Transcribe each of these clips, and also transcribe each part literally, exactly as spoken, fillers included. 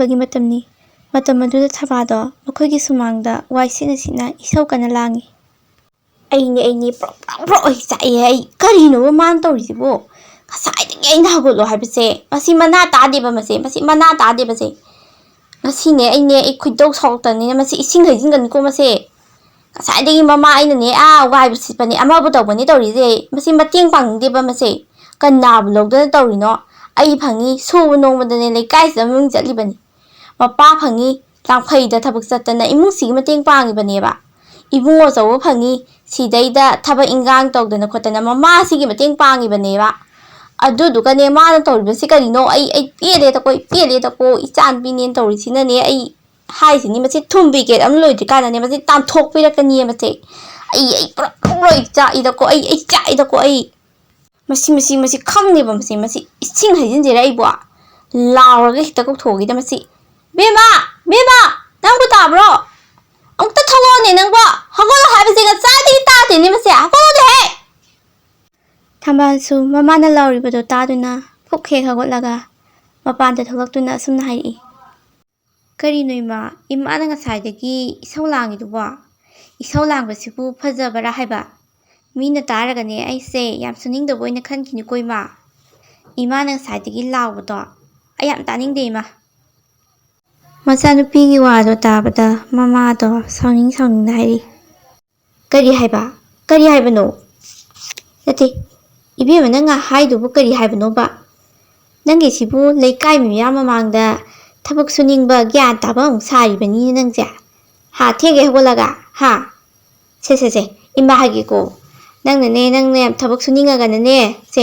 ꯕꯒꯤ ꯃꯇꯝꯅꯤ꯫ ꯃꯇꯝ ꯑꯗꯨꯗ ꯊꯕꯥꯗꯣ ꯃꯈꯣꯏꯒꯤ ꯁꯨꯃꯥꯡꯗ ꯋꯥꯏ ꯁꯤꯠꯅ ꯁꯤꯠꯅ ꯏꯁꯧ ꯀꯟꯅ ꯂꯥꯡꯏ꯫ "ꯑꯩꯅꯦ, ꯑꯩꯅꯦ, ꯄ꯭ꯔꯣꯛ ꯄ꯭ꯔꯣꯛ ꯄ꯭ꯔꯣꯛ ꯑꯩ ꯆꯥꯛꯑꯦ꯫ ꯑꯩ ꯀꯔꯤꯅꯣꯕ ꯃꯥꯅ ꯇꯧꯔꯤꯁꯤꯕꯣ? ꯉꯁꯥꯏꯗꯒꯤ ꯑꯩꯅ ꯍꯧꯒꯠꯂꯣ ꯍꯥꯏꯕꯁꯦ, ꯃꯁꯤ ꯃꯅꯥ ꯇꯥꯗꯦꯕ, ꯃꯁꯦ, ꯃꯁꯤ ꯃꯅꯥ ꯇꯥꯗꯦꯕꯁꯦ꯫ ꯉꯁꯤꯅꯦ, ꯑꯩꯅꯦ, ꯑꯩ ꯈꯣꯏꯗꯧ ꯁꯥꯎꯔꯛꯇꯅꯤꯅ ꯃꯁꯤ ꯏꯁꯤꯡ ꯍꯩꯖꯤꯟꯒꯅꯤꯀꯣ ꯃꯁꯦ꯫ ꯉꯁꯥꯏꯗꯒꯤ ꯃꯃꯥ ꯑꯩꯅꯅꯦ, ꯑꯥ, ꯋꯥꯏꯕ ꯁꯤꯠꯄꯅꯦ, ꯑꯃꯕꯨ ꯇꯧꯕꯅꯦ ꯇꯧꯔꯤꯁꯦ꯫ ꯃꯁꯤ ꯃꯇꯦꯡ ꯄꯥꯡꯅꯤꯡꯗꯦꯕ ꯃꯁꯦ꯫ ꯀꯅꯥꯕꯨ ꯂꯧꯗꯅ ꯇꯧꯔꯤꯅꯣ? ꯑꯩ ꯐꯪꯉꯤ, ꯁꯨꯕ ꯅꯣꯝꯕꯗꯅꯦ ꯂꯩꯀꯥꯏꯁꯤꯗ ꯃꯃꯤꯡ ꯆꯠꯂꯤꯕꯅꯤ꯫ ꯃꯄꯥ ꯐꯪꯉꯤ, ꯂꯥꯡꯐꯩꯗ ꯊꯕꯛ ꯆꯠꯇꯅ ꯏꯃꯨꯡꯁꯤꯒꯤ ꯃꯇꯦꯡ ꯄꯥꯡꯉꯤꯕꯅꯦꯕ꯫ ꯏꯕꯨꯡꯉꯣ ꯑꯆꯧꯕ ꯐꯪꯉꯤ, ꯁꯤꯗꯩꯗ ꯊꯕꯛ ꯏꯟꯈꯥꯡ ꯇꯧꯗꯅ ꯈꯣꯠꯇꯅ ꯃꯃꯥꯁꯤꯒꯤ ꯃꯇꯦꯡ ꯄꯥꯡꯉꯤꯕꯅꯦꯕ꯫ ꯑꯗꯨꯗꯨꯒꯅꯦ ꯃꯥꯅ ꯇꯧꯔꯤꯕꯁꯤ ꯀꯔꯤꯅꯣ? ꯑꯩ, ꯑꯩ ꯄꯦꯜꯂꯦꯗꯀꯣ, ꯑꯩ ꯄꯦꯜꯂꯦꯗꯀꯣ, ꯏꯆꯥ ꯅꯨꯄꯤꯅꯦꯅ ꯇꯧꯔꯤꯁꯤꯅꯅꯦ꯫ ꯑꯩ ꯍꯥꯏꯁꯤꯅꯤ, ꯃꯁꯤ ꯊꯨꯝ ꯄꯤꯀꯦꯠ ꯑꯃ ꯂꯣꯏꯗ꯭ꯔꯤꯀꯥꯟꯗꯅꯦ ꯃꯁꯤ ꯇꯥꯟꯊꯣꯛꯄꯤꯔꯛꯀꯅꯤꯌꯦ ꯃꯁꯦ꯫ ꯑꯩ, ꯑꯩ ꯄꯨꯔꯥ ꯂꯣꯏ ꯆꯥꯛꯏꯗꯀꯣ, ꯑꯩ, ꯑꯩ ꯆꯥꯛꯏꯗꯀꯣ, ꯑꯩ꯫ ꯃꯁꯤ, ꯃꯁꯤ, ꯃꯁꯤ ꯈꯪꯗꯦꯕ ꯃꯁꯤ, ꯃꯁꯤ ꯏꯁꯤꯡ ꯍꯩꯖꯤꯟꯖꯤꯔ ꯑꯩꯕꯣ? ꯂꯥꯎꯔꯒ ꯍꯦꯛꯇ ꯀꯧꯊꯣꯛꯈꯤꯗ ꯃꯁꯤ꯫ "ꯕꯦꯝꯃ! ꯕꯦꯝꯃ! ꯅꯪꯕꯨ ꯇꯥꯕ꯭ꯔꯣ? ꯑꯃꯨꯛꯇ ꯊꯣꯛꯂꯛꯑꯣꯅꯦ ꯅꯪꯕꯣ! ꯍꯧꯒꯠꯂꯣ ꯍꯥꯏꯕꯁꯦ ꯉꯁꯥꯏꯗꯒꯤ ꯇꯥꯗꯦꯅꯦ ꯃꯁꯦ! ꯍꯧꯒꯠꯂꯣꯅꯦꯍꯦ!" ꯊꯝꯕꯥꯜꯁꯨ ꯃꯃꯥꯅ ꯂꯥꯎꯔꯤꯕꯗꯣ ꯇꯥꯗꯨꯅ ꯐꯨꯛ ꯍꯦꯛ ꯍꯧꯒꯠꯂꯒ ꯃꯄꯥꯟꯗ ꯊꯣꯛꯂꯛꯇꯨꯅ ꯑꯁꯨꯝꯅ ꯍꯥꯏꯔꯛꯏ꯫ "ꯀꯔꯤꯅꯣ ꯏꯃꯥ? ꯏꯃꯥꯅ ꯉꯁꯥꯏꯗꯒꯤ ꯏꯁꯧ ꯂꯥꯡꯉꯤꯗꯨꯕꯣ? ꯏꯁꯧ ꯂꯥꯡꯕꯁꯤꯕꯨ ꯐꯖꯕꯔꯥ ꯍꯥꯏꯕ? ꯃꯤꯅ ꯇꯥꯔꯒꯅꯦ ꯑꯩꯁꯦ ꯌꯥꯝ ꯁꯨꯅꯤꯡꯗꯕ ꯑꯣꯏꯅ ꯈꯟꯈꯤꯅꯤꯀꯣ ꯏꯃꯥ꯫ ꯏꯃꯥꯅ ꯉꯁꯥꯏꯗꯒꯤ ꯂꯥꯎꯕꯗꯣ ꯑꯩ ꯌꯥꯝ ꯇꯥꯅꯤꯡꯗꯦ ꯏꯃꯥ꯫" ꯃꯆꯥꯅꯨꯄꯤꯒꯤ ꯋꯥꯗꯣ ꯇꯥꯕꯗ ꯃꯃꯥꯗꯣ ꯁꯥꯎꯅꯤꯡ ꯁꯥꯎꯅꯤꯡꯅ ꯍꯥꯏꯔꯤ꯫ "ꯀꯔꯤ ꯍꯥꯏꯕ? ꯀꯔꯤ ꯍꯥꯏꯕꯅꯣ? ꯅꯠꯇꯦ, ꯏꯕꯦꯝꯃ, ꯅꯪ ꯍꯥꯏꯗꯨꯕꯨ ꯀꯔꯤ ꯍꯥꯏꯕꯅꯣꯕ? ꯅꯪꯒꯤꯁꯤꯕꯨ ꯂꯩꯀꯥꯏ ꯃꯤꯌꯥꯝ ꯃꯃꯥꯡꯗ ꯊꯕꯛ ꯁꯨꯅꯤꯡꯕ ꯒ꯭ꯌꯥꯟ ꯇꯥꯕ ꯑꯃꯨꯛ ꯁꯥꯔꯤꯕꯅꯤꯅꯦ ꯅꯪꯁꯦ꯫ ꯍꯥ, ꯊꯦꯡꯒꯩ ꯍꯧꯒꯠꯂꯒ, ꯍꯥ? ꯁꯦ, ꯁꯦ, ꯁꯦ, ꯏꯃꯥ ꯍꯥꯏꯒꯦꯀꯣ꯫ ꯅꯪꯅꯅꯦ, ꯅꯪꯅ ꯌꯥꯝ ꯊꯕꯛ ꯁꯨꯅꯤꯡꯉꯒꯅꯅꯦ, ꯁꯦ,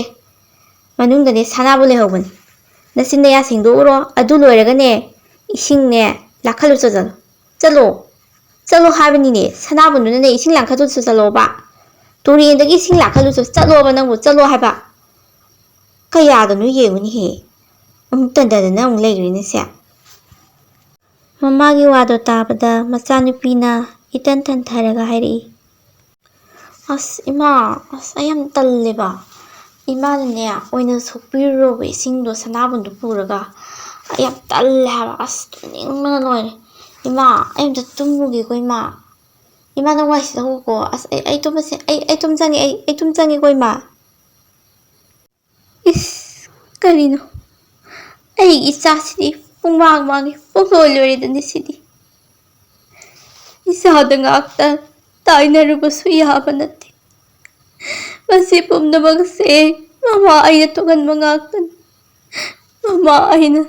ꯃꯅꯨꯡꯗꯅꯦ ꯁꯅꯥꯕꯨ ꯂꯩꯍꯧꯕꯅꯤ꯫ ꯅꯆꯤꯟ ꯅꯌꯥ ꯁꯦꯡꯗꯣꯛꯎꯔꯣ, ꯑꯗꯨ ꯂꯣꯏꯔꯒꯅꯦ ꯏꯁꯤꯡꯅꯦ ꯂꯥꯛꯈꯠꯂꯨ ꯆꯣ ꯆꯠꯂꯣ꯫ ꯆꯠꯂꯣ, ꯆꯠꯂꯣ ꯍꯥꯏꯕꯅꯤꯅꯦ, ꯁꯅꯥꯕꯨꯟꯗꯨꯅꯅꯦ ꯏꯁꯤꯡ ꯂꯥꯛꯈꯠꯂꯨ ꯆꯣ ꯆꯠꯂꯣꯕ꯫ ꯇꯨꯔꯦꯟꯗꯒꯤ ꯏꯁꯤꯡ ꯂꯥꯛꯈꯠꯂꯨ ꯆꯣ ꯆꯠꯂꯣꯕ ꯅꯪꯕꯨ, ꯆꯠꯂꯣ ꯍꯥꯏꯕ꯫ ꯀꯌꯥꯗꯅꯣ ꯌꯦꯡꯉꯨꯅꯦꯍꯦ, ꯑꯃꯨꯛ ꯇꯟꯗꯗꯅ ꯑꯃꯨꯛ ꯂꯩꯈ꯭ꯔꯦꯅꯦ ꯁꯦ꯫" ꯃꯃꯥꯒꯤ ꯋꯥꯗꯣ ꯇꯥꯕꯗ ꯃꯆꯥꯅꯨꯄꯤꯅ ꯏꯇꯟ ꯇꯟꯊꯔꯒ ꯍꯥꯏꯔꯛꯏ꯫ "ꯑꯁ ꯏꯃꯥ, ꯑꯁ ꯑꯩ ꯌꯥꯝ ꯇꯜꯂꯦꯕ꯫ ꯏꯃꯥꯅꯅꯦ ꯑꯣꯏꯅ ꯁꯣꯛꯄꯤꯔꯨꯔꯣꯕ ꯏꯁꯤꯡꯗꯣ ꯁꯅꯥꯕꯨꯟꯗꯣ ꯄꯨꯔꯒ꯫ ꯑꯩ ꯌꯥꯝ ꯇꯜꯂꯦ ꯍꯥꯏꯕ꯫ ꯑꯁ, ꯇꯨꯝꯅꯤꯡꯕꯅ ꯂꯣꯏꯔꯦ꯫ ꯏꯃꯥ, ꯑꯩ ꯑꯝꯇ ꯇꯨꯝꯃꯨꯒꯦꯀꯣ, ꯏꯃꯥ꯫ ꯏꯃꯥ, ꯅꯪ ꯋꯥꯏ ꯁꯤꯠꯍꯧꯀꯣ꯫ ꯑꯁ, ꯑꯩ, ꯑꯩ ꯇꯨꯝꯕꯁꯦ, ꯑꯩ, ꯑꯩ ꯇꯨꯝ ꯆꯪꯉꯦ, ꯑꯩ, ꯑꯩ ꯇꯨꯝ ꯆꯪꯉꯦꯀꯣ, ꯏꯃꯥ꯫ ꯏꯁ, ꯀꯔꯤꯅꯣ? ꯑꯩꯒꯤ ꯏꯆꯥꯁꯤꯗꯤ ꯄꯨꯡꯃꯥꯡ ꯃꯥꯡꯉꯤ, ꯄꯨꯡꯂꯣꯏ ꯂꯣꯏꯔꯦꯗꯅꯤ ꯁꯤꯗꯤ꯫ ꯏꯆꯥꯗ ꯉꯥꯛꯇ ꯇꯥꯏꯅꯔꯨꯕꯁꯨ ꯌꯥꯕ ꯅꯠꯇꯦ꯫ ꯃꯁꯤ ꯄꯨꯝꯅꯃꯛꯁꯦ ꯃꯃꯥ ꯑꯩꯅ ꯇꯣꯉꯥꯟꯕ ꯉꯥꯛꯇꯅꯤ꯫ ꯃꯃꯥ ꯑꯩꯅ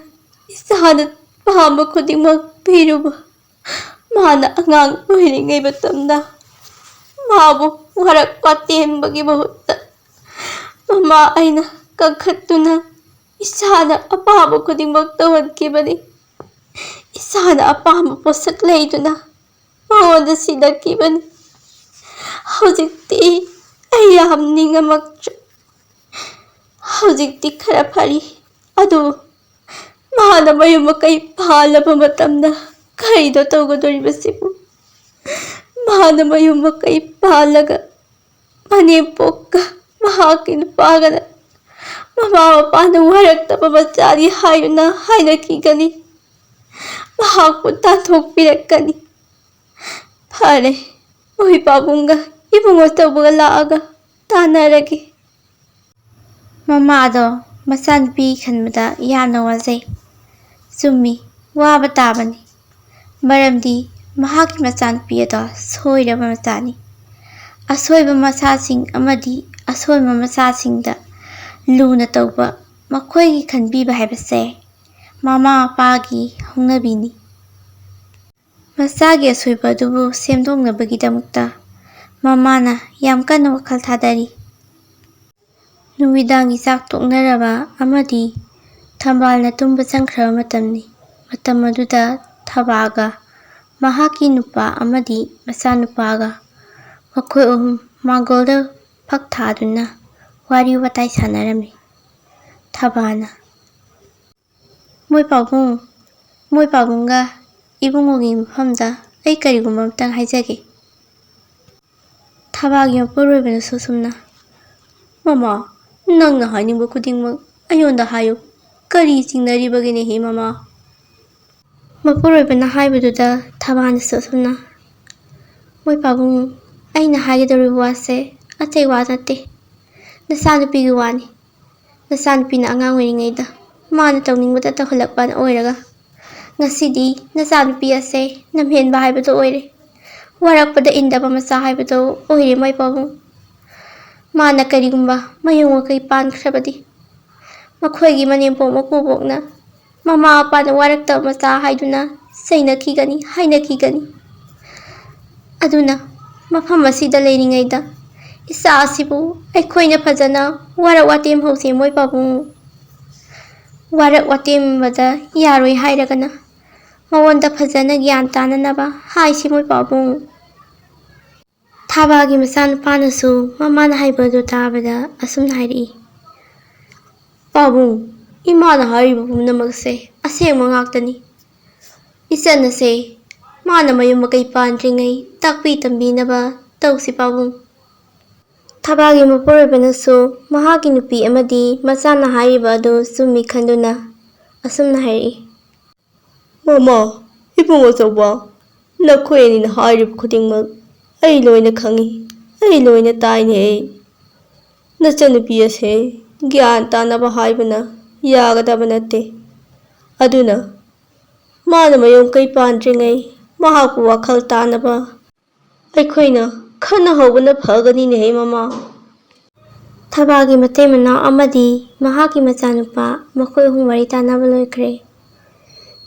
ꯏꯆꯥꯅ ꯄꯥꯝꯕ ꯈꯨꯗꯤꯡꯃꯛ ꯄꯤꯔꯨꯕ, ꯃꯥꯅ ꯑꯉꯥꯡ ꯑꯣꯏꯔꯤꯉꯩ ꯃꯇꯝꯗ ꯃꯥꯕꯨ ꯋꯥꯔꯛ ꯋꯥꯇꯦꯝꯕꯒꯤ ꯃꯍꯨꯠꯇ ꯃꯃꯥ ꯑꯩꯅ ꯀꯟꯈꯠꯇꯨꯅ ꯏꯆꯥꯅ ꯑꯄꯥꯝꯕ ꯈꯨꯗꯤꯡꯃꯛ ꯇꯧꯍꯟꯈꯤꯕꯅꯤ꯫ ꯏꯆꯥꯅ ꯑꯄꯥꯝꯕ ꯄꯣꯠꯁꯛ ꯂꯩꯗꯨꯅ ꯃꯉꯣꯟꯗ ꯁꯤꯟꯅꯈꯤꯕꯅꯤ꯫ ꯍꯧꯖꯤꯛꯇꯤ ꯑꯩ ꯌꯥꯝ ꯅꯤꯡꯉꯝꯃꯛꯇ꯭ꯔꯦ꯫ ꯍꯧꯖꯤꯛꯇꯤ ꯈꯔ ꯐꯔꯤ꯫ ꯑꯗꯨꯕꯨ ꯃꯍꯥꯛꯅ ꯃꯌꯨꯝ ꯃꯀꯩ ꯄꯥꯜꯂꯕ ꯃꯇꯝꯗ ꯀꯔꯤꯅꯣ ꯇꯧꯒꯗꯧꯔꯤꯕꯁꯤꯕꯨ? ꯃꯍꯥꯛꯅ ꯃꯌꯨꯝ ꯃꯀꯩ ꯄꯥꯜꯂꯒ ꯃꯅꯦꯝꯄꯣꯛꯀ ꯃꯍꯥꯛꯀꯤ ꯅꯨꯄꯥꯒꯅ ꯃꯃꯥ ꯃꯄꯥꯅ ꯋꯥꯔꯛꯇꯕ ꯃꯆꯥꯅꯤ ꯍꯥꯏꯗꯨꯅ ꯍꯥꯏꯅꯈꯤꯒꯅꯤ꯫ ꯃꯍꯥꯛꯄꯨ ꯇꯥꯟꯊꯣꯛꯄꯤꯔꯛꯀꯅꯤ꯫ ꯐꯔꯦ, ꯃꯣꯏ ꯄꯥꯕꯨꯡꯒ ꯏꯕꯨꯡ ꯑꯆꯧꯕꯒ ꯂꯥꯛꯑꯒ ꯇꯥꯟꯅꯔꯒꯦ꯫ ꯃꯃꯥꯗꯣ ꯃꯆꯥꯅꯨꯄꯤ ꯈꯟꯕꯗ ꯌꯥꯝꯅ ꯋꯥꯖꯩ꯫ ꯆꯨꯝꯃꯤ, ꯋꯥꯕ ꯇꯥꯕꯅꯤ꯫ ꯃꯔꯝꯗꯤ ꯃꯍꯥꯛꯀꯤ ꯃꯆꯥꯅꯨꯄꯤ ꯑꯗꯣ ꯁꯣꯏꯔꯕ ꯃꯆꯥꯅꯤ꯫ ꯑꯁꯣꯏꯕ ꯃꯆꯥꯁꯤꯡ ꯑꯃꯗꯤ ꯑꯁꯣꯟꯕ ꯃꯆꯥꯁꯤꯡꯗ ꯂꯨꯅ ꯇꯧꯕ, ꯃꯈꯣꯏꯒꯤ ꯈꯟꯕꯤꯕ ꯍꯥꯏꯕꯁꯦ ꯃꯃꯥ ꯃꯄꯥꯒꯤ ꯍꯧꯅꯕꯤꯅꯤ꯫ ꯃꯆꯥꯒꯤ ꯑꯁꯣꯏꯕ ꯑꯗꯨꯕꯨ ꯁꯦꯝꯗꯣꯛꯅꯕꯒꯤꯗꯃꯛꯇ ꯃꯃꯥꯅ ꯌꯥꯝ ꯀꯟꯅ ꯋꯥꯈꯜ ꯊꯥꯗꯔꯤ꯫ ꯅꯨꯃꯤꯗꯥꯡꯒꯤ ꯆꯥꯛ ꯇꯣꯛꯅꯔꯕ ꯑꯃꯗꯤ ꯊꯝꯕꯥꯜꯅ ꯇꯨꯝꯕ ꯆꯪꯈ꯭ꯔꯕ ꯃꯇꯝꯅꯤ꯫ ꯃꯇꯝ ꯑꯗꯨꯗ ꯊꯕꯥꯒ ꯃꯍꯥꯛꯀꯤ ꯅꯨꯄꯥ ꯑꯃꯗꯤ ꯃꯆꯥꯅꯨꯄꯥꯒ ꯃꯈꯣꯏ ꯑꯍꯨꯝ ꯃꯥꯡꯒꯣꯜꯗ ꯐꯛ ꯊꯥꯗꯨꯅ ꯋꯥꯔꯤ ꯋꯥꯇꯥꯏ ꯁꯥꯟꯅꯔꯝꯃꯤ꯫ ꯊꯕꯥꯅ, "ꯃꯣꯏ ꯄꯥꯕꯨꯡ, ꯃꯣꯏ ꯄꯥꯕꯨꯡꯒ ꯏꯕꯨꯡꯉꯣꯒꯤ ꯃꯐꯝꯗ ꯑꯩ ꯀꯔꯤꯒꯨꯝꯕ ꯑꯝꯇꯪ ꯍꯥꯏꯖꯒꯦ꯫" ꯊꯕꯥꯒꯤ ꯃꯄꯨꯔꯣꯏꯕꯅꯁꯨ ꯁꯨꯝꯅ, "ꯃꯃꯥ, ꯅꯪꯅ ꯍꯥꯏꯅꯤꯡꯕ ꯈꯨꯗꯤꯡꯃꯛ ꯑꯩꯉꯣꯟꯗ ꯍꯥꯏꯌꯨ, ꯀꯔꯤ ꯆꯤꯡꯅꯔꯤꯕꯒꯦꯅꯦꯍꯦ ꯃꯃꯥ? ꯃꯄꯨꯔꯣꯏꯕꯅ ꯍꯥꯏꯕꯗꯨꯗ ꯊꯕꯥꯅꯁꯨ ꯑꯁꯨꯝꯅ, "ꯃꯣꯏ ꯄꯥꯕꯨꯡ, ꯑꯩꯅ ꯍꯥꯏꯒꯗꯧꯔꯤꯕ ꯋꯥꯁꯦ ꯑꯇꯩ ꯋꯥ ꯅꯠꯇꯦ, ꯅꯆꯥꯅꯨꯄꯤꯒꯤ ꯋꯥꯅꯤ꯫ ꯅꯆꯥꯅꯨꯄꯤꯅ ꯑꯉꯥꯡ ꯑꯣꯏꯔꯤꯉꯩꯗ ꯃꯥꯅ ꯇꯧꯅꯤꯡꯕꯇ ꯇꯧꯍꯜꯂꯛꯄꯅ ꯑꯣꯏꯔꯒ, ꯉꯁꯤꯗꯤ ꯅꯆꯥꯅꯨꯄꯤ ꯑꯁꯦ ꯂꯝꯍꯦꯟꯕ ꯍꯥꯏꯕꯗꯣ ꯑꯣꯏꯔꯦ꯫ ꯋꯥꯔꯛꯄꯗ ꯏꯟꯗꯕ ꯃꯆꯥ ꯍꯥꯏꯕꯗꯣ ꯑꯣꯏꯔꯦ ꯃꯣꯏ ꯄꯥꯕꯨꯡ꯫ ꯃꯥꯅ ꯀꯔꯤꯒꯨꯝꯕ ꯃꯌꯨꯝ ꯃꯀꯩ ꯄꯥꯟꯈ꯭ꯔꯕꯗꯤ, ꯃꯈꯣꯏꯒꯤ ꯃꯅꯦꯝꯄꯣꯛ ꯃꯀꯨꯕꯣꯛꯅ ꯃꯃꯥ ꯃꯄꯥꯅ ꯋꯥꯔꯛꯇꯕ ꯃꯆꯥ ꯍꯥꯏꯗꯨꯅ ꯆꯩꯅꯈꯤꯒꯅꯤ, ꯍꯥꯏꯅꯈꯤꯒꯅꯤ꯫ ꯑꯗꯨꯅ ꯃꯐꯝ ꯑꯁꯤꯗ ꯂꯩꯔꯤꯉꯩꯗ ꯏꯆꯥ ꯑꯁꯤꯕꯨ ꯑꯩꯈꯣꯏꯅ ꯐꯖꯅ ꯋꯥꯔꯛ ꯋꯥꯇꯦꯝ ꯍꯧꯁꯦ ꯃꯣꯏ ꯄꯥꯕꯨꯡ꯫ ꯋꯥꯔꯛ ꯋꯥꯇꯦꯝꯕꯗ ꯌꯥꯔꯣꯏ ꯍꯥꯏꯔꯒꯅ ꯃꯉꯣꯟꯗ ꯐꯖꯅ ꯒ꯭ꯌꯥꯟ ꯇꯥꯅꯅꯕ ꯍꯥꯏꯁꯤ ꯃꯣꯏ ꯄꯥꯕꯨꯡ"꯫ ꯊꯥꯕꯥꯒꯤ ꯃꯆꯥꯅꯨꯄꯥꯅꯁꯨ ꯃꯃꯥꯅ ꯍꯥꯏꯕ ꯑꯗꯨ ꯇꯥꯕꯗ ꯑꯁꯨꯝꯅ ꯍꯥꯏꯔꯛꯏ, "ꯄꯥꯕꯨꯡ, ꯏꯃꯥꯅ ꯍꯥꯏꯔꯤꯕ ꯄꯨꯝꯅꯃꯛꯁꯦ ꯑꯁꯦꯡꯕ ꯉꯥꯛꯇꯅꯤ꯫ ꯏꯆꯟ ꯑꯁꯦ ꯃꯥꯅ ꯃꯌꯨꯝ ꯃꯀꯩ ꯄꯥꯟꯗ꯭ꯔꯤꯉꯩ ꯇꯥꯛꯄꯤ ꯇꯝꯕꯤꯅꯕ ꯇꯧꯁꯤ ꯄꯥꯕꯨꯡ"꯫ ꯊꯥꯕꯥꯒꯤ ꯃꯄꯨꯔꯣꯏꯕꯅꯁꯨ ꯃꯍꯥꯛꯀꯤ ꯅꯨꯄꯤ ꯑꯃꯗꯤ ꯃꯆꯥꯅ ꯍꯥꯏꯔꯤꯕ ꯑꯗꯨ ꯆꯨꯝꯃꯤ ꯈꯟꯗꯨꯅ ꯑꯁꯨꯝꯅ ꯍꯥꯏꯔꯛꯏ, "ꯃꯃꯥ, ꯏꯕꯨꯡ ꯑꯆꯧꯕ, ꯅꯈꯣꯏ ꯑꯅꯤꯅ ꯍꯥꯏꯔꯤꯕ ꯈꯨꯗꯤꯡꯃꯛ ꯑꯩ ꯂꯣꯏꯅ ꯈꯪꯏ, ꯑꯩ ꯂꯣꯏꯅ ꯇꯥꯏꯅꯦ꯫ ꯅꯆꯟꯅꯨꯄꯤ ꯑꯁꯦ ꯒ꯭ꯌꯥꯟ ꯇꯥꯅꯕ ꯍꯥꯏꯕꯅ ꯌꯥꯒꯗꯕ ꯅꯠꯇꯦ꯫ ꯑꯗꯨꯅ ꯃꯥꯅ ꯃꯌꯨꯝ ꯀꯩ ꯄꯥꯟꯗ꯭ꯔꯤꯉꯩ ꯃꯍꯥꯛꯄꯨ ꯋꯥꯈꯜ ꯇꯥꯅꯕ ꯑꯩꯈꯣꯏꯅ ꯈꯟꯅꯍꯧꯕꯅ ꯐꯒꯅꯤꯅꯦꯍꯦ ꯃꯃꯥ"꯫ ꯊꯕꯥꯒꯤ ꯃꯇꯩ ꯃꯅꯥꯎ ꯑꯃꯗꯤ ꯃꯍꯥꯛꯀꯤ ꯃꯆꯥꯅꯨꯄꯥ, ꯃꯈꯣꯏ ꯑꯍꯨꯝ ꯋꯥꯔꯤ ꯇꯥꯟꯅꯕ ꯂꯣꯏꯈ꯭ꯔꯦ꯫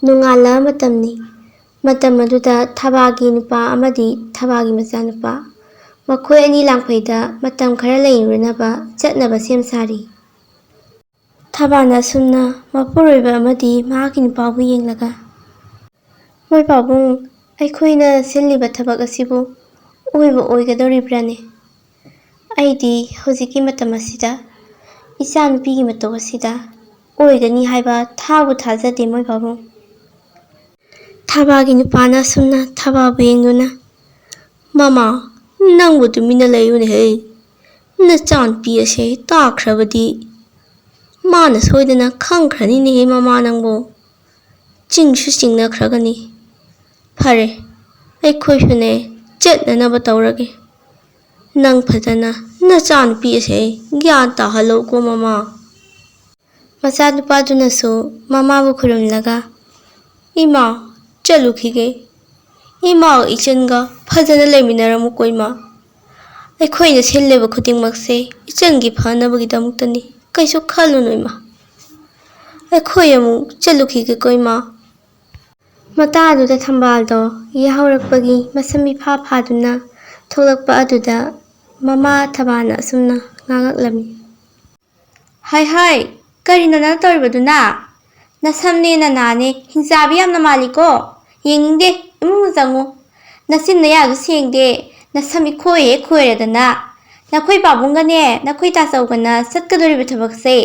ꯅꯣꯡꯉꯥꯜꯂ ꯃꯇꯝꯅꯤ꯫ ꯃꯇꯝ ꯑꯗꯨꯗ ꯊꯕꯥꯒꯤ ꯅꯨꯄꯥ ꯑꯃꯗꯤ ꯊꯕꯥꯒꯤ ꯃꯆꯥꯅꯨꯄꯥ, ꯃꯈꯣꯏ ꯑꯅꯤ ꯂꯥꯡꯐꯩꯗ ꯃꯇꯝ ꯈꯔ ꯂꯩꯔꯨꯅꯕ ꯆꯠꯅꯕ ꯁꯦꯝ ꯁꯥꯔꯤ꯫ ꯊꯕꯥꯅ ꯑꯁꯨꯝꯅ ꯃꯄꯨꯔꯣꯏꯕ ꯑꯃꯗꯤ ꯃꯍꯥꯛꯀꯤ ꯅꯨꯄꯥꯕꯨ ꯌꯦꯡꯂꯒ, "ꯃꯣꯏ ꯄꯥꯕꯨꯡ, ꯑꯩꯈꯣꯏꯅ ꯁꯤꯜꯂꯤꯕ ꯊꯕꯛ ꯑꯁꯤꯕꯨ ꯑꯣꯏꯕ ꯑꯣꯏꯒꯗꯧꯔꯤꯕ꯭ꯔꯥꯅꯦ? ꯑꯩꯗꯤ ꯍꯧꯖꯤꯛꯀꯤ ꯃꯇꯝ ꯑꯁꯤꯗ ꯏꯆꯥ ꯅꯨꯄꯤꯒꯤ ꯃꯇꯧ ꯑꯁꯤꯗ ꯑꯣꯏꯒꯅꯤ ꯍꯥꯏꯕ ꯊꯥꯕꯨ ꯊꯥꯖꯗꯦ ꯃꯣꯏ ꯄꯥꯕꯨꯡ"꯫ ꯊꯕꯥꯒꯤ ꯅꯨꯄꯥꯅ ꯑꯁꯨꯝꯅ ꯊꯕꯥꯕꯨ ꯌꯦꯡꯗꯨꯅ, "ꯃꯃꯥ, ꯅꯪꯕꯨ ꯇꯨꯃꯤꯟꯅ ꯂꯩꯌꯨꯅꯦꯍꯦ꯫ ꯅꯆꯥꯅꯨꯄꯤ ꯑꯁꯦ ꯇꯥꯈ꯭ꯔꯕꯗꯤ ꯃꯥꯅ ꯁꯣꯏꯗꯅ ꯈꯪꯈ꯭ꯔꯅꯤꯅꯦꯍꯦ ꯃꯃꯥ ꯅꯪꯕꯨ꯫ ꯆꯤꯡꯁꯨ ꯆꯤꯡꯅꯈ꯭ꯔꯒꯅꯤ꯫ ꯐꯔꯦ, ꯑꯩꯈꯣꯏꯁꯨꯅꯦ ꯆꯠꯅꯅꯕ ꯇꯧꯔꯒꯦ꯫ ꯅꯪ ꯐꯖꯅ ꯅꯆꯥꯅꯨꯄꯤ ꯑꯁꯦ ꯒ꯭ꯌꯥꯟ ꯇꯥꯍꯜꯂꯧꯀꯣ ꯃꯃꯥ꯫ ꯃꯆꯥꯅꯨꯄꯥꯗꯨꯅꯁꯨ ꯃꯃꯥꯕꯨ ꯈꯨꯔꯨꯝꯂꯒ, "ꯏꯃꯥ, ꯆꯠꯂꯨꯈꯤꯒꯦ꯫ ꯏꯃꯥꯒ ꯏꯆꯟꯒ ꯐꯖꯅ ꯂꯩꯃꯤꯟꯅꯔꯝꯃꯨꯀꯣ ꯏꯃꯥ꯫ ꯑꯩꯈꯣꯏꯅ ꯁꯤꯜꯂꯤꯕ ꯈꯨꯗꯤꯡꯃꯛꯁꯦ ꯏꯆꯟꯒꯤ ꯐꯅꯕꯒꯤꯗꯃꯛꯇꯅꯤ꯫ ꯀꯩꯁꯨ ꯈꯜꯂꯨꯅꯨ ꯏꯃꯥ꯫ ꯑꯩꯈꯣꯏ ꯑꯃꯨꯛ ꯆꯠꯂꯨꯈꯤꯒꯦꯀꯣ ꯏꯃꯥ꯫" ꯃꯇꯥꯗꯨꯗ ꯊꯝꯕꯥꯜꯗꯣ ꯌꯥꯍꯧꯔꯛꯄꯒꯤ ꯃꯁꯝ ꯏꯐꯥ ꯐꯥꯗꯨꯅ ꯊꯣꯛꯂꯛꯄ ꯑꯗꯨꯗ ꯃꯃꯥ ꯊꯕꯥꯅ ꯑꯁꯨꯝꯅ ꯉꯥꯡꯉꯛꯂꯝꯃꯤ꯫ "ꯍꯥꯏ ꯍꯥꯏ, ꯀꯔꯤꯅꯣ ꯅꯪ ꯇꯧꯔꯤꯕꯗꯨꯅ? ꯅꯁꯝꯅꯦ ꯅꯅꯥꯅꯦ ꯍꯤꯡꯆꯥꯕꯤ ꯌꯥꯝꯅ ꯃꯥꯜꯂꯤꯀꯣ꯫ ꯌꯦꯡꯅꯤꯡꯗꯦ, ꯏꯃꯨꯡꯗ ꯆꯪꯉꯨ꯫ ꯅꯆꯤꯟ ꯅꯌꯥꯁꯨ ꯁꯦꯡꯗꯦ, ꯅꯁꯝ ꯏꯈꯣꯏ ꯍꯦꯛ ꯈꯣꯏꯔꯗꯅ꯫ ꯅꯈꯣꯏ ꯄꯥꯕꯨꯡꯒꯅꯦ ꯅꯈꯣꯏ ꯇꯥꯆꯧꯒꯅ ꯆꯠꯀꯗꯧꯔꯤꯕ ꯊꯕꯛꯁꯦ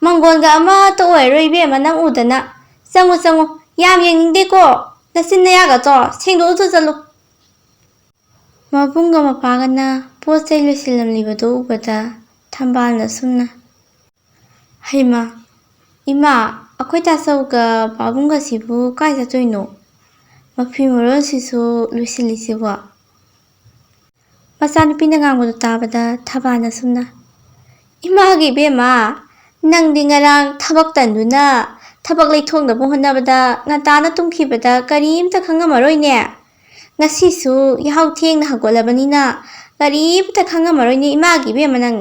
ꯃꯪꯒꯣꯟꯒ ꯑꯃꯠꯇ ꯑꯣꯏꯔꯔꯣꯏ ꯏꯕꯦꯝꯃ ꯅꯪ ꯎꯗꯅ꯫ ꯆꯪꯉꯨ ꯆꯪꯉꯨ, ꯌꯥꯝ ꯌꯦꯡꯅꯤꯡꯗꯦꯀꯣ꯫ ꯅꯆꯤꯟ ꯅꯌꯥꯒꯗꯣ ꯁꯦꯡꯗꯣꯛꯑꯨꯆꯣ ꯆꯠꯂꯨ꯫" ꯃꯕꯨꯡꯒ ꯃꯄꯥꯒꯅ ꯄꯣꯠ ꯆꯩ ꯂꯣꯏꯁꯤꯜꯂꯝꯂꯤꯕꯗꯨ ꯎꯕꯗ ꯊꯝꯕꯥꯜꯅ ꯑꯁꯨꯝꯅ, "ꯍꯩꯃꯥ, ꯏꯃꯥ, ꯑꯩꯈꯣꯏ ꯇꯥꯆꯧꯒ ꯄꯥꯕꯨꯡꯒꯁꯤꯕꯨ ꯀꯥꯏ ꯆꯠꯇꯣꯏꯅꯣ? ꯃꯐꯤ ꯃꯔꯣꯜꯁꯤꯁꯨ ꯂꯣꯏꯁꯤꯜꯂꯤꯁꯤꯕꯣ?" ꯃꯆꯥꯅꯨꯄꯤꯅ ꯉꯥꯡꯕꯗꯨ ꯇꯥꯕꯗ ꯊꯕꯥꯅ ꯑꯁꯨꯝꯅ, "ꯏꯃꯥꯒꯤ ꯏꯕꯦꯝꯃ, ꯅꯪꯗꯤ ꯉꯔꯥꯡ ꯊꯕꯛ ꯇꯟꯗꯨꯅ ꯊꯕꯛ ꯂꯩꯊꯣꯛꯅꯕ ꯍꯣꯠꯅꯕꯗ ꯉꯟꯇꯥꯅ ꯇꯨꯝꯈꯤꯕꯗ ꯀꯔꯤꯝꯇ ꯈꯪꯉꯝꯃꯔꯣꯏꯅꯦ꯫ ꯉꯁꯤꯁꯨ ꯌꯥꯍꯧ ꯊꯦꯡꯅ ꯍꯧꯒꯠꯂꯕꯅꯤꯅ ꯀꯔꯤꯝꯇ ꯈꯪꯉꯝꯃꯔꯣꯏꯅꯦ ꯏꯃꯥꯒꯤ ꯏꯕꯦꯝꯃ ꯅꯪ꯫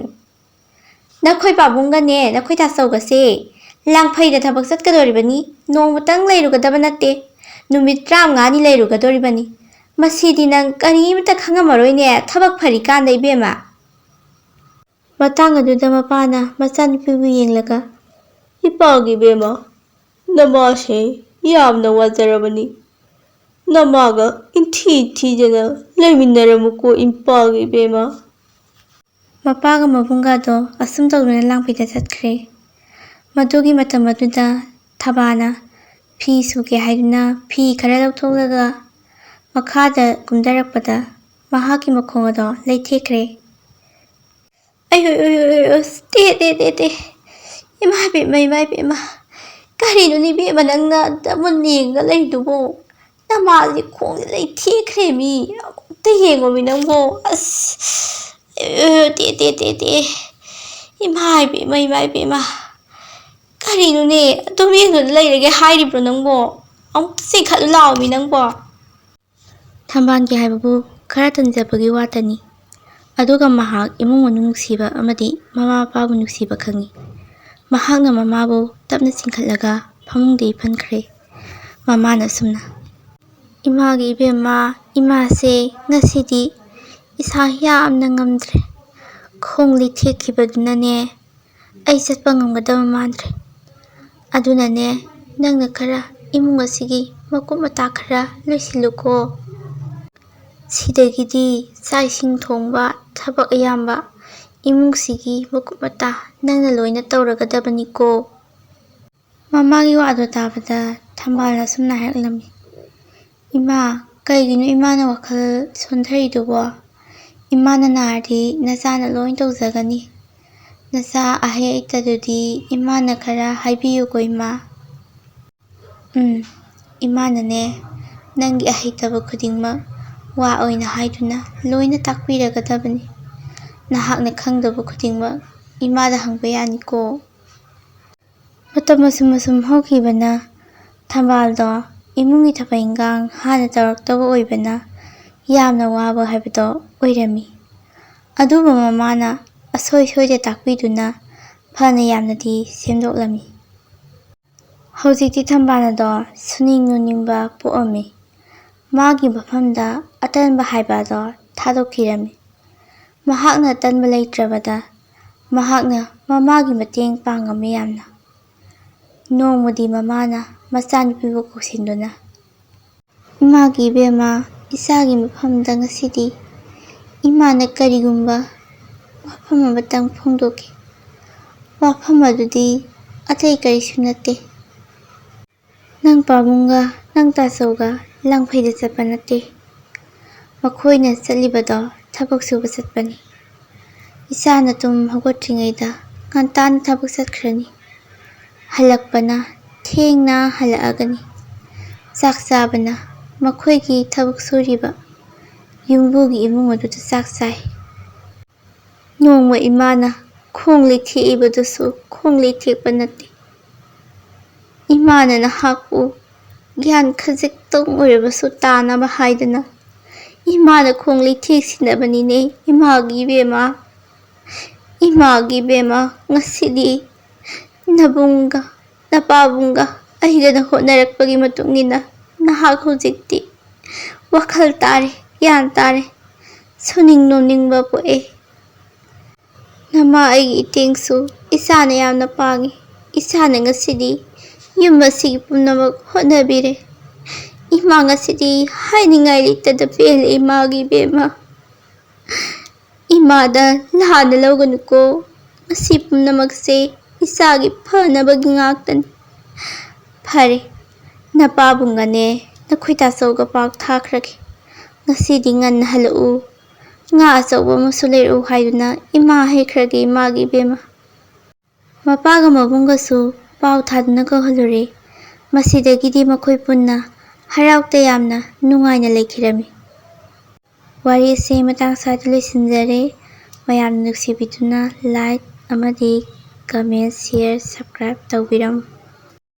ꯅꯈꯣꯏ ꯄꯥꯕꯨꯡꯒꯅꯦ ꯅꯈꯣꯏ ꯇꯥꯆꯧꯒꯁꯦ ꯂꯥꯡꯐꯩꯗ ꯊꯕꯛ ꯆꯠꯀꯗꯧꯔꯤꯕꯅꯤ, ꯅꯣꯡꯃꯇꯪ ꯂꯩꯔꯨꯒꯗꯕ ꯅꯠꯇꯦ, ꯅꯨꯃꯤꯠ ꯇꯔꯥꯃꯉꯥꯅꯤ ꯂꯩꯔꯨꯒꯗꯧꯔꯤꯕꯅꯤ꯫ ꯃꯁꯤꯗꯤ ꯅꯪ ꯀꯔꯤꯃꯇ ꯈꯪꯉꯝꯃꯔꯣꯏꯅꯦ ꯊꯕꯛ ꯐꯔꯤꯀꯥꯟꯗ ꯏꯕꯦꯝꯃ꯫" ꯃꯇꯥꯡ ꯑꯗꯨꯗ ꯃꯄꯥꯅ ꯃꯆꯥꯅꯨꯄꯤꯕꯨ ꯌꯦꯡꯂꯒ, "ꯏꯄꯥꯒꯤ ꯏꯕꯦꯝꯃ, ꯅꯃꯥꯁꯦ ꯌꯥꯝꯅ ꯋꯥꯖꯔꯕꯅꯤ꯫ ꯅꯃꯥꯒ ꯏꯟꯊꯤ ꯊꯤꯗꯅ ꯂꯩꯃꯤꯟꯅꯔꯝꯃꯨꯀꯣ ꯏꯄꯥꯒꯤ ꯏꯕꯦꯝꯃ꯫" ꯃꯄꯥꯒ ꯃꯕꯨꯡꯒꯗꯣ ꯑꯁꯨꯝ ꯇꯧꯗꯨꯅ ꯂꯥꯡꯐꯩꯗ ꯆꯠꯈ꯭ꯔꯦ꯫ ꯃꯗꯨꯒꯤ ꯃꯇꯝ ꯑꯗꯨꯗ ꯊꯕꯥꯅ ꯐꯤ ꯁꯨꯒꯦ ꯍꯥꯏꯗꯨꯅ ꯐꯤ ꯈꯔ ꯂꯧꯊꯣꯛꯂꯒ ꯃꯈꯥꯗ ꯀꯨꯝꯊꯔꯛꯄꯗ ꯃꯍꯥꯛꯀꯤ ꯃꯈꯣꯡ ꯑꯗꯣ ꯂꯩꯊꯦꯛꯈ꯭ꯔꯦ꯫ "ꯑꯩ, ꯑꯩ, ꯑꯩ, ꯑꯩ, ꯑꯁ, ꯇꯦ, ꯇꯦ, ꯇꯦ, ꯇꯦ꯫ ꯏꯃꯥ ꯏꯕꯦꯝꯃ, ꯏꯃꯥ ꯏꯕꯦꯝꯃ, ꯀꯔꯤꯅꯣꯅꯦ ꯏꯕꯦꯝꯃ ꯅꯪꯅ ꯑꯗꯨꯃꯨꯛ ꯌꯦꯡꯉ ꯂꯩꯗꯨꯕꯣ? ꯅꯃꯥꯁꯦ ꯈꯣꯡꯁꯦ ꯂꯩꯊꯦꯛꯈ꯭ꯔꯦ ꯃꯤ꯫ ꯑꯝꯇ ꯌꯦꯡꯉꯣꯃꯤ ꯅꯪꯕꯣ꯫ ꯑꯁ, ꯑꯦ, ꯇꯦ, ꯇꯦ, ꯇꯦ, ꯇꯦ꯫ ꯏꯃꯥ ꯏꯕꯦꯝꯃ, ꯏꯃꯥ ꯏꯕꯦꯝꯃ꯫ ꯀꯔꯤꯅꯣꯅꯦ? ꯑꯗꯨꯝ ꯌꯦꯡꯗꯨꯅ ꯂꯩꯔꯒꯦ ꯍꯥꯏꯔꯤꯕ꯭ꯔꯣ ꯅꯪꯕꯣ? ꯑꯃꯨꯛꯇ ꯆꯤꯡꯈꯠꯂꯨ ꯂꯥꯎꯃꯤ ꯅꯪꯕꯣ꯫ ꯊꯝꯕꯥꯜꯒꯤ ꯍꯥꯏꯕꯕꯨ ꯈꯔ ꯇꯟꯖꯕꯒꯤ ꯋꯥꯇꯅꯤ꯫ ꯑꯗꯨꯒ ꯃꯍꯥꯛ ꯏꯃꯨꯡ ꯃꯅꯨꯡ ꯅꯨꯡꯁꯤꯕ ꯑꯃꯗꯤ ꯃꯃꯥ ꯃꯄꯥꯕꯨ ꯅꯨꯡꯁꯤꯕ ꯈꯪꯏ꯫ ꯃꯍꯥꯛꯅ ꯃꯃꯥꯕꯨ ꯇꯞꯅ ꯆꯤꯡꯈꯠꯂꯒ ꯐꯃꯨꯡꯗ ꯏꯐꯟꯈ꯭ꯔꯦ꯫ ꯃꯃꯥꯅ ꯑꯁꯨꯝꯅ, "ꯏꯃꯥꯒꯤ ꯏꯕꯦꯝꯃ, ꯏꯃꯥꯁꯦ ꯉꯁꯤꯗꯤ ꯏꯁꯥ ꯌꯥꯝꯅ ꯉꯝꯗ꯭ꯔꯦ꯫ ꯈꯣꯡ ꯂꯩꯊꯦꯛꯈꯤꯕꯗꯨꯅꯅꯦ, ꯑꯩ ꯆꯠꯄ ꯉꯝꯒꯗꯕ ꯃꯥꯟꯗ꯭ꯔꯦ꯫ ꯑꯗꯨꯅꯅꯦ, ꯅꯪꯅ ꯈꯔ ꯏꯃꯨꯡ ꯑꯁꯤꯒꯤ ꯃꯀꯨꯞ ꯃꯇꯥ ꯈꯔ ꯂꯣꯏꯁꯤꯜꯂꯨꯀꯣ꯫ ꯁꯤꯗꯒꯤꯗꯤ ꯆꯥꯛ ꯏꯁꯤꯡ ꯊꯣꯡꯕ, ꯊꯕꯛ ꯑꯌꯥꯝꯕ ꯏꯃꯨꯡꯁꯤꯒꯤ ꯃꯀꯨꯞ ꯃꯇꯥ ꯅꯪꯅ ꯂꯣꯏꯅ ꯇꯧꯔꯒꯗꯕꯅꯤꯀꯣ꯫" ꯃꯃꯥꯒꯤ ꯋꯥꯗꯣ ꯇꯥꯕꯗ ꯊꯝꯕꯥꯜꯅ ꯑꯁꯨꯝꯅ ꯍꯥꯏꯔꯛꯂꯝꯃꯤ, "ꯏꯃꯥ, ꯀꯩꯒꯤꯅꯣ ꯏꯃꯥꯅ ꯋꯥꯈꯜ ꯁꯣꯟꯊꯔꯤꯗꯨꯕꯣ? ꯏꯃꯥꯅ ꯅꯥꯔꯗꯤ ꯅꯆꯥꯅ ꯂꯣꯏ ꯇꯧꯖꯒꯅꯤ꯫ ꯅꯆꯥ ꯑꯍꯩ ꯍꯩꯇꯗꯨꯗꯤ ꯏꯃꯥꯅ ꯈꯔ ꯍꯥꯏꯕꯤꯌꯨꯀꯣ ꯏꯃꯥ꯫" "ꯎꯝ, ꯏꯃꯥꯅꯅꯦ, ꯅꯪꯒꯤ ꯑꯍꯩꯇꯕ ꯈꯨꯗꯤꯡꯃꯛ ꯋꯥ ꯑꯣꯏꯅ ꯍꯥꯏꯗꯨꯅ ꯂꯣꯏꯅ ꯇꯥꯛꯄꯤꯔꯒꯗꯕꯅꯤ꯫ ꯅꯍꯥꯛꯅ ꯈꯪꯗꯕ ꯈꯨꯗꯤꯡꯃꯛ ꯏꯃꯥꯗ ꯍꯪꯕ ꯌꯥꯅꯤꯀꯣ꯫" ꯃꯇꯝ ꯑꯁꯨꯝ ꯑꯁꯨꯝ ꯍꯧꯈꯤꯕꯅ ꯊꯝꯕꯥꯜꯗꯣ ꯏꯃꯨꯡꯒꯤ ꯊꯕꯛ ꯏꯟꯈꯥꯡ ꯍꯥꯟꯅ ꯇꯧꯔꯛꯇꯕ ꯑꯣꯏꯕꯅ ꯌꯥꯝꯅ ꯋꯥꯕ ꯍꯥꯏꯕꯗꯣ ꯑꯣꯏꯔꯝꯃꯤ꯫ ꯑꯗꯨꯕꯨ ꯃꯃꯥꯅ ꯑꯁꯣꯏ ꯁꯣꯏꯗ ꯇꯥꯛꯄꯤꯗꯨꯅ ꯐꯅ ꯌꯥꯝꯅꯗꯤ ꯁꯦꯝꯗꯣꯛꯂꯝꯃꯤ꯫ ꯍꯧꯖꯤꯛꯇꯤ ꯊꯝꯕꯥꯜ ꯑꯗꯣ ꯁꯨꯅꯤꯡ ꯅꯣꯅꯤꯡꯕ ꯄꯣꯛꯑꯝꯃꯤ꯫ ꯃꯥꯒꯤ ꯃꯐꯝꯗ ꯑꯇꯟꯕ ꯍꯥꯏꯕ ꯑꯗꯣ ꯊꯥꯗꯣꯛꯈꯤꯔꯝꯃꯤ꯫ ꯃꯍꯥꯛꯅ ꯑꯇꯟꯕ ꯂꯩꯇ꯭ꯔꯕꯗ ꯃꯍꯥꯛꯅ ꯃꯃꯥꯒꯤ ꯃꯇꯦꯡ ꯄꯥꯡꯉꯝꯃꯤ ꯌꯥꯝꯅ꯫ ꯅꯣꯡꯃꯗꯤ ꯃꯃꯥꯅ ꯃꯆꯥꯅꯨꯄꯤꯕꯨ ꯀꯧꯁꯤꯟꯗꯨꯅ, "ꯏꯃꯥꯒꯤ ꯏꯕꯦꯝꯃ, ꯏꯆꯥꯒꯤ ꯃꯐꯝꯗ ꯉꯁꯤꯗꯤ ꯏꯃꯥꯅ ꯀꯔꯤꯒꯨꯝꯕ ꯋꯥꯐꯝ ꯑꯃꯇꯪ ꯐꯣꯡꯗꯣꯛꯀꯦ꯫ ꯋꯥꯐꯝ ꯑꯗꯨꯗꯤ ꯑꯇꯩ ꯀꯔꯤꯁꯨ ꯅꯠꯇꯦ꯫ ꯅꯪ ꯄꯥꯕꯨꯡꯒ ꯅꯪ ꯇꯥꯆꯧꯒ ꯂꯪꯐꯩꯗ ꯆꯠꯄ ꯅꯠꯇꯦ꯫ ꯃꯈꯣꯏꯅ ꯆꯠꯂꯤꯕꯗꯣ ꯊꯕꯛ ꯁꯨꯕ ꯆꯠꯄꯅꯤ꯫ ꯏꯆꯥꯅ ꯇꯨꯝ ꯍꯧꯒꯠꯇ꯭ꯔꯤꯉꯩꯗ ꯉꯟꯇꯥꯅ ꯊꯕꯛ ꯆꯠꯈ꯭ꯔꯅꯤ꯫ ꯍꯜꯂꯛꯄꯅ ꯊꯦꯡꯅ ꯍꯜꯂꯛꯑꯒꯅꯤ꯫ ꯆꯥꯛ ꯆꯥꯕꯅ ꯃꯈꯣꯏꯒꯤ ꯊꯕꯛ ꯁꯨꯔꯤꯕ ꯌꯨꯝꯕꯨꯒꯤ ꯏꯃꯨꯡ ꯑꯗꯨꯗ ꯆꯥꯛ ꯆꯥꯏ꯫ ꯅꯣꯡꯃ ꯏꯃꯥꯅ ꯈꯣꯡ ꯂꯩꯊꯦꯛꯏꯕꯗꯨꯁꯨ ꯈꯣꯡ ꯂꯩꯊꯦꯛꯄ ꯅꯠꯇꯦ꯫ ꯏꯃꯥꯅ ꯅꯍꯥꯛꯄꯨ ꯒ꯭ꯌꯥꯟ ꯈꯖꯤꯛꯇꯪ ꯑꯣꯏꯔꯕꯁꯨ ꯇꯥꯅꯕ ꯍꯥꯏꯗꯅ ꯏꯃꯥꯅ ꯈꯣꯡ ꯂꯩꯊꯦꯛꯁꯤꯟꯅꯕꯅꯤꯅꯦ, ꯏꯃꯥꯒꯤ ꯏꯕꯦꯝꯃ꯫ ꯏꯃꯥꯒꯤ ꯏꯕꯦꯝꯃ, ꯉꯁꯤꯗꯤ ꯅꯕꯨꯡꯒ ꯅꯄꯥꯕꯨꯡꯒ ꯑꯩꯒꯅ ꯍꯣꯠꯅꯔꯛꯄꯒꯤ ꯃꯇꯨꯡ ꯏꯟꯅ ꯅꯍꯥꯛ ꯍꯧꯖꯤꯛꯇꯤ ꯋꯥꯈꯜ ꯇꯥꯔꯦ, ꯒ꯭ꯌꯥꯟ ꯇꯥꯔꯦ, ꯁꯨꯅꯤꯡ ꯅꯣꯝꯅꯤꯡꯕ ꯄꯣꯛꯑꯦ꯫ ꯅꯃꯥ ꯑꯩꯒꯤ ꯏꯇꯦꯡꯁꯨ ꯏꯆꯥꯅ ꯌꯥꯝꯅ ꯄꯥꯡꯉꯤ꯫ ꯏꯆꯥꯅ ꯉꯁꯤꯗꯤ ꯌꯨꯝ ꯑꯁꯤꯒꯤ ꯄꯨꯝꯅꯃꯛ ꯍꯣꯠꯅꯕꯤꯔꯦ꯫ ꯏꯃꯥ ꯉꯁꯤꯗꯤ ꯍꯥꯏꯅꯤꯡꯉꯥꯏ ꯂꯩꯇꯗ ꯄꯦꯜꯂꯦ, ꯏꯃꯥꯒꯤ ꯏꯕꯦꯝꯃ꯫ ꯏꯃꯥꯗ ꯂꯥꯟꯅ ꯂꯧꯒꯅꯨꯀꯣ꯫ ꯃꯁꯤ ꯄꯨꯝꯅꯃꯛꯁꯦ ꯏꯆꯥꯒꯤ ꯐꯅꯕꯒꯤ ꯉꯥꯛꯇꯅꯤ꯫ ꯐꯔꯦ, ꯅꯄꯥꯕꯨꯡꯒꯅꯦ ꯅꯈꯣꯏ ꯇꯥꯆꯧꯒ ꯄꯥꯎ ꯊꯥꯈ꯭ꯔꯒꯦ꯫ ꯉꯁꯤꯗꯤ ꯉꯟꯅ ꯍꯜꯂꯛꯎ꯫ ꯉꯥ ꯑꯆꯧꯕ ꯑꯃꯁꯨ ꯂꯩꯔꯛꯎ ꯍꯥꯏꯗꯨꯅ ꯏꯃꯥ ꯍꯥꯏꯈ꯭ꯔꯒꯦ, ꯏꯃꯥꯒꯤ ꯏꯕꯦꯝꯃ꯫ ꯃꯄꯥꯒ ꯃꯕꯨꯡꯒꯁꯨ ꯄꯥꯎ ꯊꯥꯗꯨꯅ ꯀꯧꯍꯜꯂꯨꯔꯦ꯫ ꯃꯁꯤꯗꯒꯤꯗꯤ ꯃꯈꯣꯏ ꯄꯨꯟꯅ ꯍꯔꯥꯎ ꯇꯌꯥꯝꯅ ꯅꯨꯡꯉꯥꯏꯅ ꯂꯩꯈꯤꯔꯝꯃꯤ꯫ ꯋꯥꯔꯤ ꯑꯁꯤ ꯃꯇꯥꯡ ꯁ꯭ꯋꯥꯏꯗ ꯂꯣꯏꯁꯤꯟꯖꯔꯦ꯫ ꯃꯌꯥꯝꯅ ꯅꯨꯡꯁꯤꯕꯤꯗꯨꯅ like ꯑꯃꯗꯤ comment, share, subscribe ꯇꯧꯕꯤꯔꯝꯃꯨ꯫